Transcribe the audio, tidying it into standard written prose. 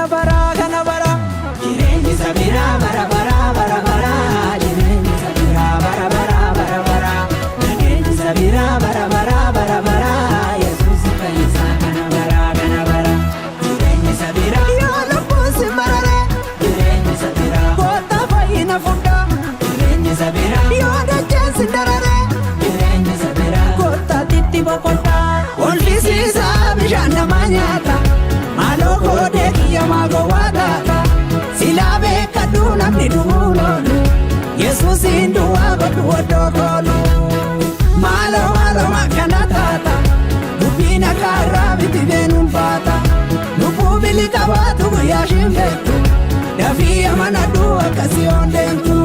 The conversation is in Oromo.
Kana baraa kana baraa. Jireenyi isa biraa bara baraa bara baraa. Jireenyi isa biraa bara baraa bara baraa. Nageenyi isa biraa bara baraa bara baraa. Yesuus fayyisaa kana baraa kana baraa. Jireenyi isa biraa. Yoo lubbuun si mararee. Jireenyi isa biraa. Goota fayyina fudhaa. Jireenyi isa biraa. Yoo dacheen si dararee. Jireenyi isa biraa. Gootaatitti boqotaa. Olfisiisaa bishaan nama nyaata. Maaloo koodee kiyya maagowwaa taata. Silaa beekadhu namni du'uun oolu. Yesuusiin du'aa godhu oddoo koolu. Maaloo maaloo akkana taata. Dubbiin akka irraa miti beenuun baata. Lubbuu bili qabaatu guyyaa ishiin beektu. Dafii amanadhu akka si'oon deemtu.